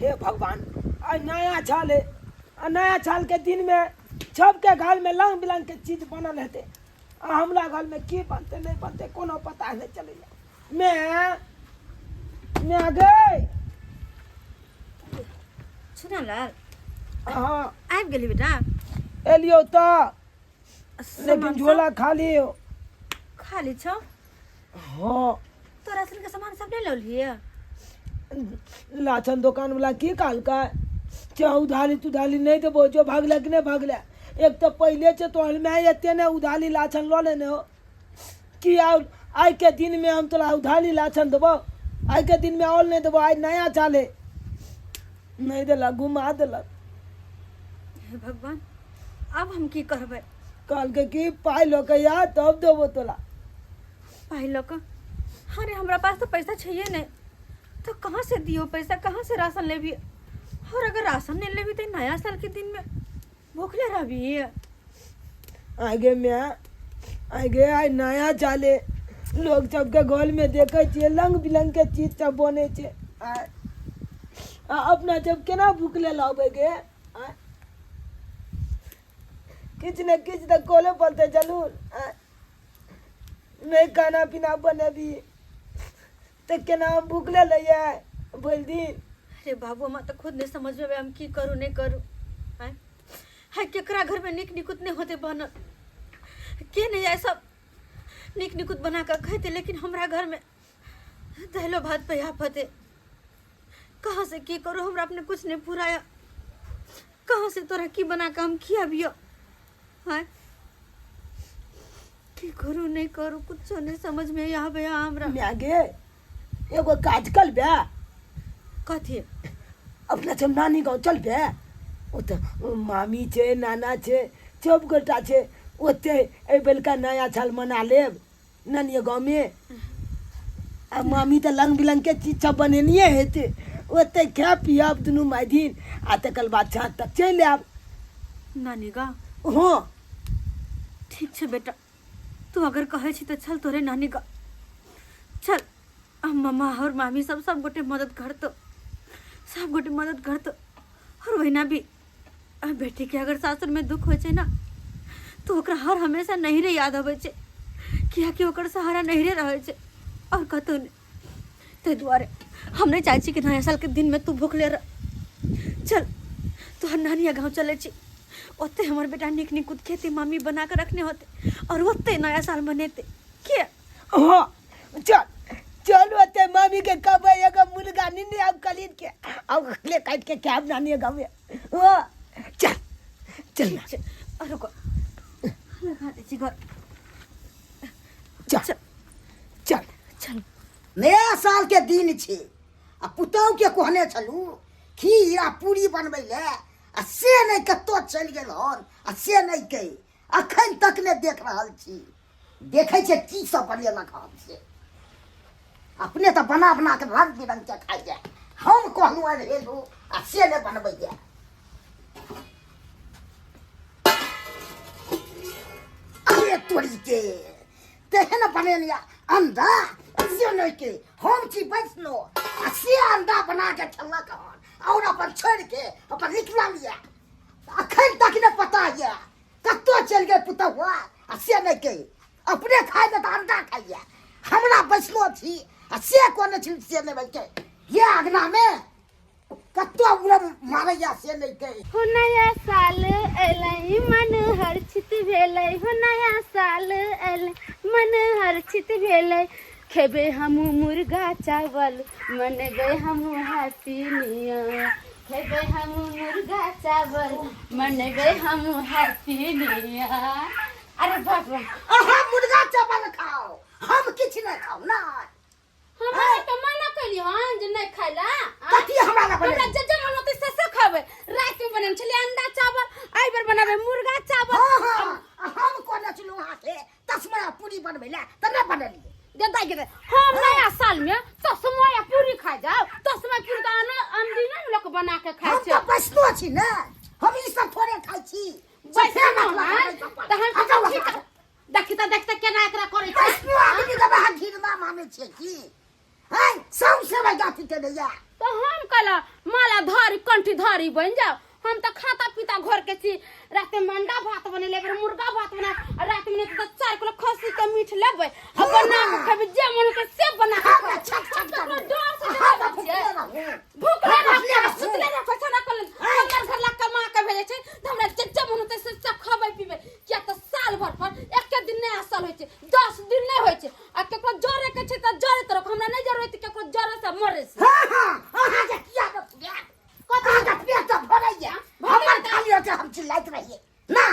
हे भगवान, आइ नया साल है आ नया साल के दिन में सबके घर में रंग बिरंग के चीज बनल हेतै आ हमरा घर में की बनतै नहि बनतै कोनो पता नहि चलैया। मैं मैं गई सुनलाल। हाँ। आबि गेली बेटा? एलियो तऽ, लेकिन सामान झोला खाली हो। खाली छौ? हाँ। तो राशन के सामान सब नहीं लौलिए? लाछन दोकान वाला की कहलकै, चाहे उधारी तुधारी नहीं देबो, जो भागले कि नहीं भागले। एक तऽ पहिले छै तोहर माय एते ने उधारी लाछन लऽ लेने हो कि आउ आइ के दिन में हम तोरा उधारी लाछन देबो, आइ के दिन में और नहीं देबो, आइ नया साल है। नहीं देलक, घुमा देलक। हे भगवान, अब हम की करबै? कहलकै कि पाइ लऽ के आ तब देबो तोरा। पाइ लऽ कऽ? अरे हमरा पास तो पैसा छैहे नहीं, तो कहाँ से दियो पैसा, कहाँ से राशन लेबी? और अगर राशन नहीं लेबी तो नया साल के दिन में भूखले रहबी। आगे में आगे आइ नया चाले, लोग सबके घर में देखै छियै रंग बिरंग के चीज सब बनै छै, आ अपना सब केना भूखले रहबै गे? आँय, किछु ने किछु तऽ करऽ पड़तै जरूर। आँय, नहि खाना पीना बनेबी तऽ केना हम भूखले रहियै भरि दिन? अरे बाबू, हमरा तऽ खुद नहीं समझ में आबै हम की करू नहीं करू। आँय हाय, केकरा घर में नीक निकुत नहीं होते बनल, के नहीं आय सब नीक निकुत बना कऽ खैते, लेकिन हमरा घर में दाइलो भात पे आफत है। कहाँ से की करू, हमरा अपने कुछ नहीं फुराया, कहाँ से तोरा की बना कऽ हम खियाबियो? आँय, की करू नहीं करू, कुछो नहीं समझ में आवे हमरा। माय गे, एगो काज कर बे। कथी? अपना सब नानी गाँव चल बे, ओतऽ मामी छै, नाना छै, सब गोटा छै ओते, एहि बेलका नया साल मना लेब नानिये गाँवमे। आ मामी तऽ रंग बिरंग के चीज सब बनेनिये हेतै, ओते खायब पियब दुनू मायधिन आ तकर बाद साँझ तक चलि आयब। नानी गाँव? हँ। ठीक छै बेटा, तू अगर कहै छी तऽ चल तोरे नानी गाँव चल। आ मामा और मामी सब सब गोटे मदद करतो, सब गोटे मदद करतो। और वहिना भी आ बेटी के अगर सासुर में दुख होइ छै ना तो ओकरा हर हमेशा नैहरे याद अबै छै, कियाकि ओकर सहारा नैहरे रहै छै और कतौ नहि। ताहि दुआरे हम नहि चाहै छी कि नया साल के दिन में तू भूखले रह। चल तोहर नानिया गाँव चलै छी, ओते हमर बेटा नीक निकुत खेती मामी बना के रखने होते और ओते नया साल मनेते के। हाँ चल चल, ओते मामी के कहबै एगो मुर्गा निन्ने आब खरीद के आब ले काटि के खायब नानी गाँव में। हाँ चल चल ना। चल, आ रुको, लगा दै छी घर। चल चल चल। नया साल के दिन छै आ पुतहु के कहने छलू खीर आ पूरी बनबै लए, आ से नहि कतौ चलि गेल हन, आ से नहि के अखन तक नहि देख रहल छी। देखै छियै की सब बनेलक हन से, अपने तऽ बना बना के रंग बिरंग के खाइए, हम कहलहुँ अनहेलू आ से नहि बनबैए। अरे तोरी के तेहन बनेलिया अंडा से नहि के, हम छी वैष्णो आ से अंडा बना के खेलक हन और अपन छोड़ि के अपन निकलल यऽ, अखन तक नहि पता यऽ कतौ चलि गेल पुतहुआ, आ से नहि के अपने खाइ तऽ अंडा खाइए, हमरा वैष्णो छी आ से कोने छी से नहि बैठे ये अगना में कतौ उड़म मारैया से नहि के। हो नया साल एलै मन हर्षित भेलै, हो नया साल एलै मन हर्षित भेलै, खेबै हमहूँ मुर्गा चावल मनेबै हमहूँ हैप्पी न्यू ईयर, खेबै हमहूँ मुर्गा चावल मनेबै हमहूँ हैप्पी न्यू ईयर। अरे बाप रे, अहाँ मुर्गा चावल खाओ, हम किछु नहि खाउ ना। हमरा तऽ मना कैली हन जे नहि खाइ ला। कथी हमरा लए हमरा बनेली? जे जे मन होतै से से खेबै। राति में बनेने छलियै अंडा चावल, एहि बेर बनेबै मुर्गा चावल। हाँ हाँ, हम कहने छलहुँ अहाँके तस्मया पूरी बनबै लए तऽ नहि बनेलियै। गे दाइ गे दाइ, हम नया साल में तस्मया पूरी खा जाओ? तस्मया पूरी तऽ आन अनदिना ने लोक बना के खाइ हम छै। तऽ वैष्णो छी ने, हम ई सब थोड़े खाइ छी। वैष्णो सफेद हैं, रखलक तऽ हम हटाउ, ठीक हटाउ। देखी तऽ देखते केना एकरा करै छै। वैष्णो आदमी के अहाँ घिरना मानै छियै की? हैं, सौंसे वैगाथी केने यऽ। तो हम कहला माला धारी कंठी धारी बन जाओ। हम तो खाता पीता घर के छी, रात में अंडा भात बनेले, बेर मुर्गा भात बना, आ रात में तो 4 किलो खस्सी के मीट लेबै आ बना के खेबै, जे मन के से बना के हमरा खेबै। छक छक हम ककरो करू। डर से हमरा नहि डरै छियै। भुखले रहू। भूखले हमरा रहू, भुखले रहू। सुतले रहू, पैसा ना कल हमर घर ला कमा के भेजै छै तऽ हमरा जे जे मन होतै से सब खबै पीबै, किया तऽ साल भर पर एके दिन नहि असल होइ छै, 10 दिन नहि होइ छै। आ केकरो जरे के छै तऽ जरे तरफ, हमरा नहि जरे तऽ केकरो जरे से मरे से। हाँ हाँ अहाँ के किया ने पुरात? अहाँ के पेट तऽ भरैया, हमर खाली होते हम चिल्लाइत रहियै ना।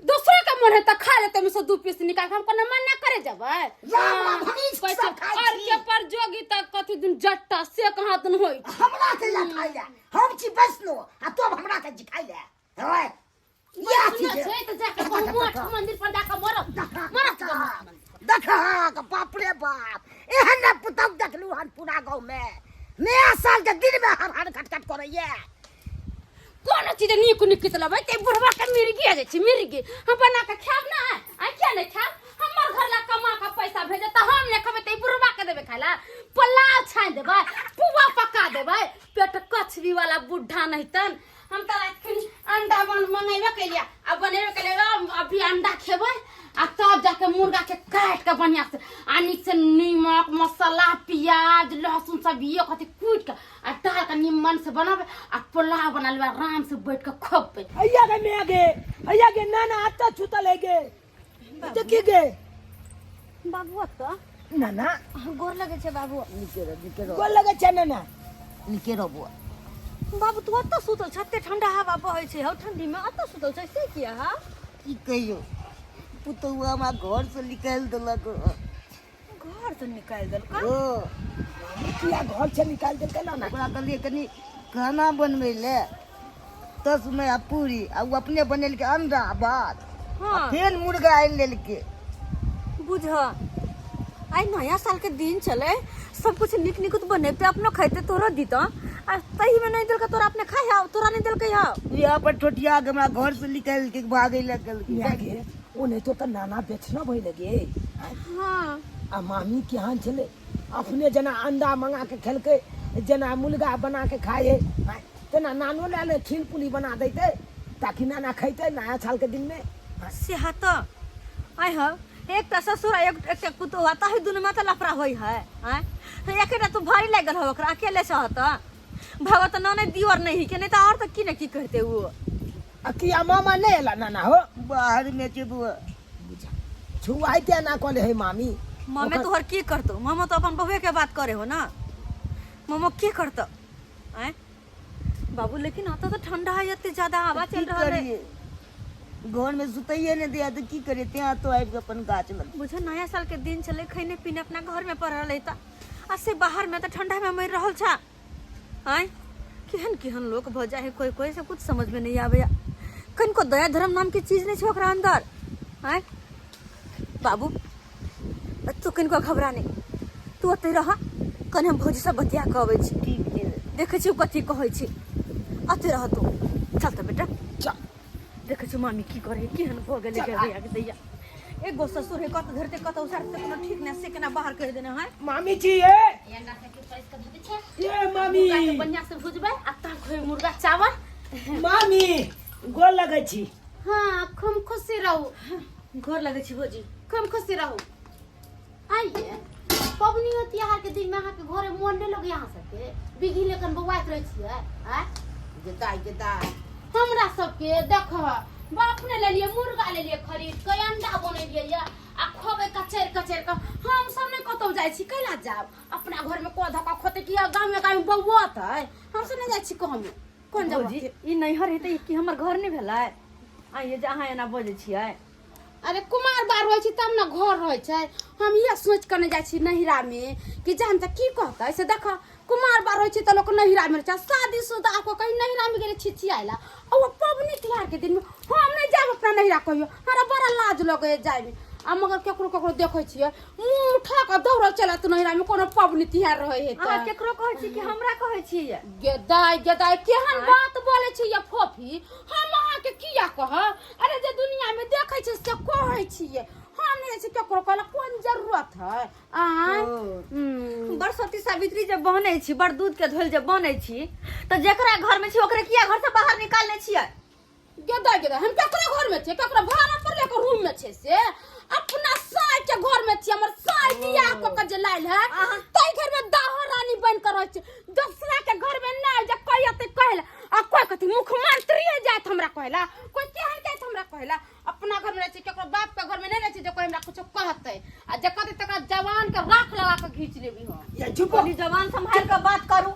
दूसरे के मन है तऽ खा लेते में से 2 पीस निकाल के, हम कोनो मना करे जबै? राम राम, हम ई पैसा सब खाइ और छी। के पर जोगी तऽ कथी दिन जट्टा से कहाँ दिन होइ छै। हमरा के ला खाइ ले, हम छी वैष्णो आ तब हमरा के जी खाइ ले। ओए इएह सुनै चीज छै तऽ जाके कहू मठ मंदिर पर जाके मरब मरब। देख बाप रे बाप, एहन ने पुतहु देखलू हन पूरा गाँव में। नया साल के दिन में हर हर खटखट करैया। कोनो चीज नीक नीक लेबै ते बुढ़वा के मिर्गी आ जाइ छै, मिर्गी। हम बना के खायब ना, आ किया नहि खायब? हमर घर ला कमा के पैसा भेजे तऽ हम नहि खेबै तऽ ई बुढ़वा के देबै खाय ला? पुलाव छानि देबै, पुआ पका देबै, पेट कछबी वाला बुढ़ा नहीं तन। हम तऽ राति खन अंडा बन मंगेबे केलियै आ बनेबे केलियै, अभी अंडा खेबै आ तब जाके मुर्गा के काटि के बढ़िया से आ नीक से नीमक मसाला प्याज लहसुन सब ये कथी कूटि के आ डाल के निमन से बनाबे आ पुलाव बना लेबै, आराम से बैठ के खबै। अइया गे मैं गे, अइया गे नाना अत्ता छुतल है गे, देखी गे बाबू अत्ता। नाना गोर लगे छै बाबू। नीके रह, नीके रह। गोर लगे छै नाना। नीके रह बुआ। बाबू तू अत्ता सुतल छ, एते ठंडा हवा बहै छै हौ, ठंडी में अत्ता सुतल छ से किया हा? की कहियो, पुतहुआ हमरा घर से निकालि देलक। घर से निकालि देलक? ओ किया घर से निकालि देलकै नाना? ओकरा कहलियै कनि खाना बनबै ले तसमे आ पूरी, आ ओ अपने बनेलकै अंडा भात। हाँ। फेर मुर्गा आनि लेलकै। बुझ आइ नया साल के दिन चले, सब कुछ निक निक बनेते, अपनो खाइते तोरो दीता, आ तही में नहीं देलकै तोरा, अपने खाइ हाव तोरा नहीं देलकै हाव। यहाँ पर ठोटिया के हमरा घर से निकालि के भागै लगल। किया गे? ओ नहीं तो नाना बेचना भइल गे। हाँ। आ मामी केहन छलै, अपने जेना अंडा मंगा के खेलकै, जेना मुर्गा बना के खाए है तेना नानो ला ले खीर पूरी बना देते ताकि नाना खैते नया साल के दिन में। से हा तो आइ हो एकटा ससुर आ एकटा पुतोहु, आ ताहि दुनू में तऽ लफड़ा होइ है। आँय एकेटा तू भारी लागि गेल हो ओकरा अकेले सह तऽ भगवत ननैद दियोर नहीं के नहीं तऽ और तऽ की ने की कहते वो। आ किया मामा नहीं एला नाना हो? बाहर में छै बुआ। छुआइते ना कहले हे मामी। मामे तोहर की करतो? मामा तो अपन बहुए के बात करे हो ना, मामा की करतो? आँय बाबू लेकिन आता तो ठंडा है, इतने ज्यादा हवा चल की रहा है। करिए, घर में सुतैये नहीं दिया तो की करिए, ત્યાં तो आबि के अपन गाछ लग। बुझो नया साल के दिन चले, खैने पीने अपना घर में पड़ रहा था, आ से बाहर में तो ठंडा में मर रहल छा। आँय केहन केहन लोग भ जाए है, कोई कोई से कुछ समझ में नहीं आवे, कनको दया धर्म नाम के चीज नहीं छे ओकरा अंदर। आँय बाबू तू कनको घबरा नहीं, तू ओतै रह, कने हम भौजी सब बतिया के अबै छी। ठीक छै। देखै छी कथी कहै छी, अते रह तू। चल तऽ बेटा चल। देखै छी मामी की करे, केहन भऽ गेलै चल, गे भैया के दैया। एगो ससुर है कत धरते कत उसारते कोनो ठीक नहीं, से केना बाहर कर देने है। मामी जी ए अंडा के परस के धऽ दै छै। ए मामी मुर्गा के बढ़िया से भुजबै आ तब खेबै मुर्गा चावल। मामी गोर लगै छी। हाँ खूब खुशी रहू। गोर लगै छी भौजी। खूब खुशी रहू। आइए पबनियो तिहार के दिन में अहाँ के घरे मोन नहीं लगे, अहाँ सबके बिघी लेकन बौआइत रहै छियै? आँय गेदाइ गेदाइ हमरा सबके देख बाप ने लेलिए मुर्गा लेलिए खरीद के, अंडा बनेलिए ये आ खोबे कचैर कचैर के। हम सब नहीं कतौ जाइ छी, कैला जाब? अपना घर में को धक्का खोते कि गाँव में गाँव में बौआत है, हम सब नहीं जाइ छी कहमे कोन जगह। भौजी ई नैहर हेतै कि हमर घर नहि भेलै? आइए जे अहाँ एना बजै छियै। अरे कुमार बार होइ छै तब ने घर रहै छै। हम इएह सोचि कऽ नहि जाइ छी नैहरा में कि जान तऽ की कहतै से। देख कुमार बार होइ छै तऽ लोक नैहरा में रहै छै, शादीशुदा कऽ कहीं नैहरा में गेलै छिछियाइ ला, आ ओ पबनी तिहार के दिन में हम नहि जायब अपना नैहरा कहियो, हमरा बड़ा लाज लगैए जायमे। आ मगर केकरो केकरो देखै छियै मुँह उठा कऽ दौड़ल चलत नैहरा में कोनो पबनी तिहार रहै है अहाँ तऽ। केकरो कहै छी कि हमरा कहै छियै? गेदाइ गेदाइ केहन बात बोलै छी ये फोफी, हम अहाँके किया कहब? अरे जे दुनिया में देखै छियै से कहै छियै। हम हम नहीं छी केकरो कहला कोन जरूरत है आय हम्म। बरसती सावित्री जब बनै छी बड़ दूध के धोल जब बनै छी तऽ जेकरा घर में छी ओकरे किया घर से बाहर निकालने छियै गेदा गेदा हम केकरो घर में छियै केकरो भाड़ा पर लेके रूम में छै से अपना साय के घर में छियै हमर साय बियाह कऽ के जे लायल है ताहि घर में दाहो रानी बन के रहै छै दोसरा के घर में नहि जे कोई अते कहला आ कोई कथी मुख्यमंत्री जात हमरा कहला कोई केहन जात हमरा कहला अपना घर में रहै छै केकरो बाप के घर में नहि रहै छै जे कोई हमरा कुछो कहतै आ जे कहतै तकरा जवान के राख लगा के घींच लेबी हम या चुप कनी जवान संभाल के बात करू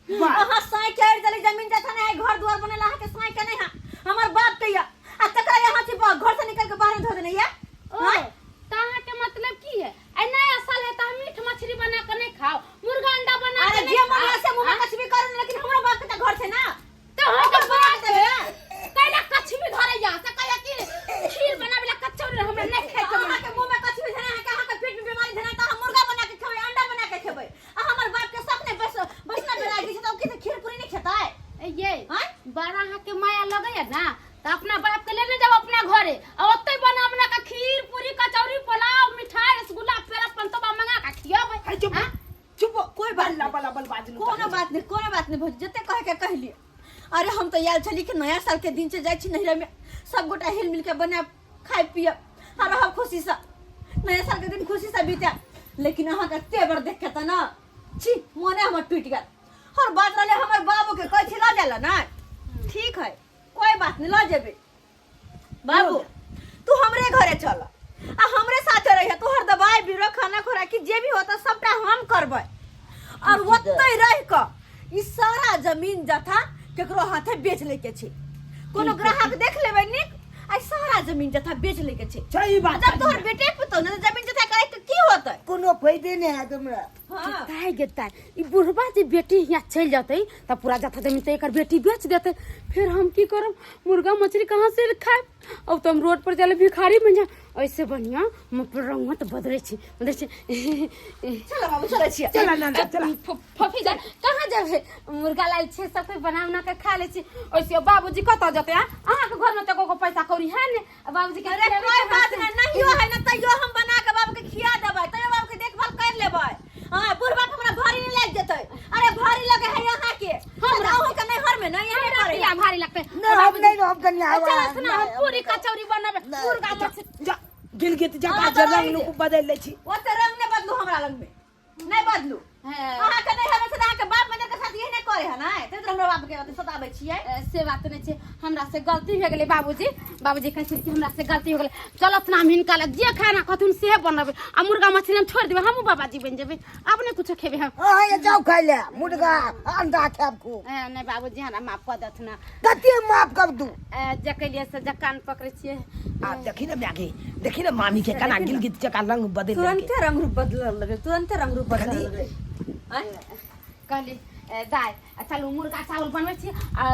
अहाँ साई के आड़ि देली जमीन जथा नहीं है घर द्वार बनेला अहाँ के साई के नहीं है हमर बाप के या आ तकरा यहाँ से घर से निकल के बाहर धो देने या ओ त अहाँके मतलब की है आइ नया साल है त हम मीट मछली बना के नहीं खाओ मुर्गा अंडा बना अरे के जे नहीं मन खाओ से मुंह में कछबी करू लेकिन हमरा बाप के त घर छै ना त अहाँके बाप के कैला कछबी धरैया से कहैया कि खीर बनाबे ला कचौड़ी हमरा नहीं खाए के मन अहाँ के मुंह में कछबी धरे अहाँ के अहाँ के पेट में बीमारी धरे त हम मुर्गा बना के खेबै अंडा बना के खेबै आ हमर बाप के शौक नहीं बस बसना बेरा छै त ओ की खीर पूरी नहीं खेतै ये आँय? बड़ा अहाँके माया लगैया ना तऽ अपना बाप के लेने जाओ अपना घरे आ ओतै बना बना के खीर पूरी कचौड़ी पुलाव मिठाई रसगुल्ला पेड़ा पंतोबा मंगा के खियाबै है चुप हाँ? चुप कोई बात बल्ला बल्ला बल बाजलू कोनो बात नहीं कोनो बात नहीं भौजी जते कहे के कहलिए अरे हम तो आयल छली कि नया साल के दिन से जाइ छी नैहरा में सब गोटा हिल मिल के बनायब खाय पियब आ रहब खुशी से नया साल के दिन खुशी से बीते लेकिन अहाँ के तेवर देख के त ना छी मोने हमर टूट गेल और बात रहले हमर बाबू के कहै छी लऽ जाला ना ठीक है कोई बात नहीं लऽ जेबे बाबू तू हमरे घरे चल आ हमरे साथे रहिए तोहर दवाई बीरो खाना खोराकी जे भी होता सबटा हम करबै और ओतै रह क ई सारा जमीन जथा केकरो हाथे बेच ले के छै कोनो ग्राहक देख लेबै नीक आ ई सारा जमीन जथा बेच ले के छै सही बात जब तोहर बेटे पुतोह ने जमीन जथा करे के की होतै कोनो फायदे नहि हैत हमरा हाँ ताय गे ताय ई बुढ़बा जे बेटी यहाँ चलि जेतै तऽ पूरा जथा जमीन तऽ एकर बेटी बेच देतै फेर हम की करब मुर्गा मछली कहाँ से खायब अब तऽ हम रोड पर जाले भिखारी बन जाए ऐसे बढ़िया हम अपन रंगत बदलै छी बदलै छी चलो बाबू चलै छियै चला ना ना चला फफी जान कहाँ जेबै मुर्गा लायल छै सब कोई बना उना के खा लै छी ओइसे बाबूजी कतऽ जेतै आँ? अहाँके घरमे तऽ एको पैसा कौड़ी है ने आ बाबूजी के अरे खिलेबै कोई कहाँ बात से? नहीं नहियो है ना तैयो हम बना के बाबू के खिया देबै तैयो बाबू के देखभाल कर लेबै हां बुढ़ बाप हमरा भारी नहीं लाग जेतै अरे भारी लगे है यहाँ के हमरा अहूँ के नैहर में नहीं यहाँ हमरा करे किया भारी लगतै नहि हम नहि हम कनिया चल सुना हम पूरी कचौड़ी बनाबै मुर्गा मछली जा गिलगित जका हाँ, जे तो रंग नुक बदल लै छी ओते रंग नहीं बदलू हमरा लग में नहीं बदलू हाँ। अहाँ के नहीं हवे से अहाँ के बाप मदर के साथ यही नहीं करे है ना ते तो हमरा बाप के अथी सताबै छियै से बात नहीं छै हमरा से गलती भए गेलै बाबूजी बाबूजी कहै छै कि हमरा से गलती हो गेलै चलत ना हम हिनका लग जे खाना कहथुन से बनबै आ मुर्गा मछली हम छोड़ि देबै हमहूँ बाबाजी बनि जेबै आब नहि कुछो खेबै हम अहाँ ये जाउ खाइ ले मुर्गा अंडा खायब खूब नहि बाबूजी हमरा माफ कऽ देथुन कते माफ कर दू जे केलियै से जे कान पकड़ै छियै आ देखी ना मैगी देखी ना मामी के केना गिलगित जका रंग बदल देलकै। तुरंते रंग रूप बदलल लगे तुरंते रंग रूप बदलल खाली- लगे आँय? कहली ए, दाइ आ चलू मुर्गा चावल बनबै छी आ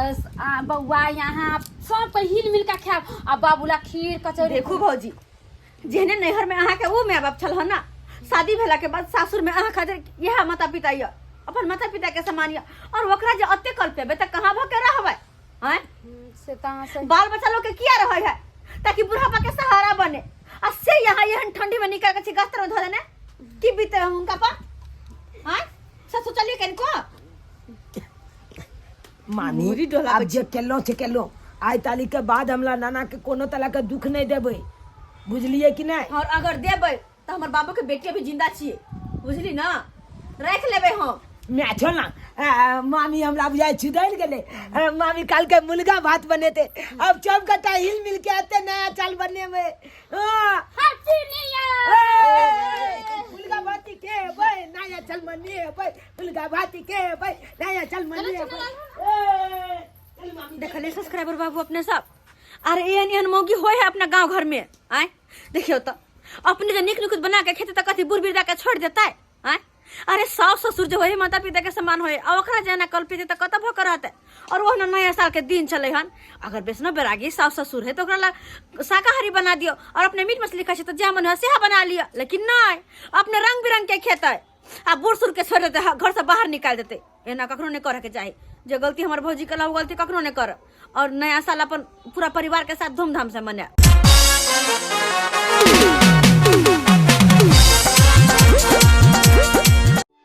आ बौआ यहाँ सब कोइ हिल मिल के खायब आ बाबू ला खीर कचौड़ी देखू भौजी जेहने नैहर में अहाँ के ओ माय बाप छल हन ना शादी भेला के बाद सासुर में अहाँ खातिर इएह माता पिता यऽ अपन माता पिता के समान यऽ और ओकरा जे अते कल पेबै तऽ कहाँ भऽ के रहबै आँय से तऽ अहाँ सही बाल बच्चा लोग के किया रहे है ताकि बुढ़ापा के सहारा बने आ से यहाँ एहन ठंडी में निकल के छी गाछ तर में धो देने की बीते हुनका पर आँय से सोचलिए कनिको मामी मुरी डोलाबै आब जे केलहुँ से केलहुँ आइ ताली के बाद हमरा नाना के कोनो तरह के दुख नहि देबै बुझलियै कि नहि और अगर देबै तऽ हमर बाबू के बेटी अभी जिंदा छियै बुझली ना राखि लेबै हम मैं छो ना मामी हमरा बुझाइ छुदैल गेलै मामी काल के मुर्गा भात बनेते अब सब गोटा हिल मिल के आते नया चाल बनेबै हाँ। हैप्पी न्यू ईयर मुर्गा भात के हेबै नया चाल मनेबै मुर्गा भात के हेबै नया चाल मनेबै ए, चल मामी देखलिए सब्सक्राइबर बाबू अपने सब अरे एहन एहन मौगी होय है अपना गांव घर में आय देखियो तो अपने जे नीक नुकुत बना के खेते तऽ कथी बूढ़ वृद्धा के छोड़ देतै आय अरे सास ससुर जे होय माता पिता के समान होय आ ओकरा जेना कल्पित तऽ कतऽ भऽ के रहतै और ओहना नया साल के दिन चले हन अगर बेसनो बैरागी सास ससुर है तो ओकरा ला शाकाहारी बना दियो और अपने मीट मछली खाइ छै तऽ जे मन है सेहा बना लिअ लेकिन नहि अपने रंग बिरंग के खेतै आ बूढ़ सूढ़ के छोड़ देतै घर से बाहर निकाल देतै एना कखनो नहि करऽ के चाही जे गलती हमर भौजी केला ओ गलती कखनो नहि करब और नया साल अपन पूरा परिवार के साथ धूमधाम से मनायब।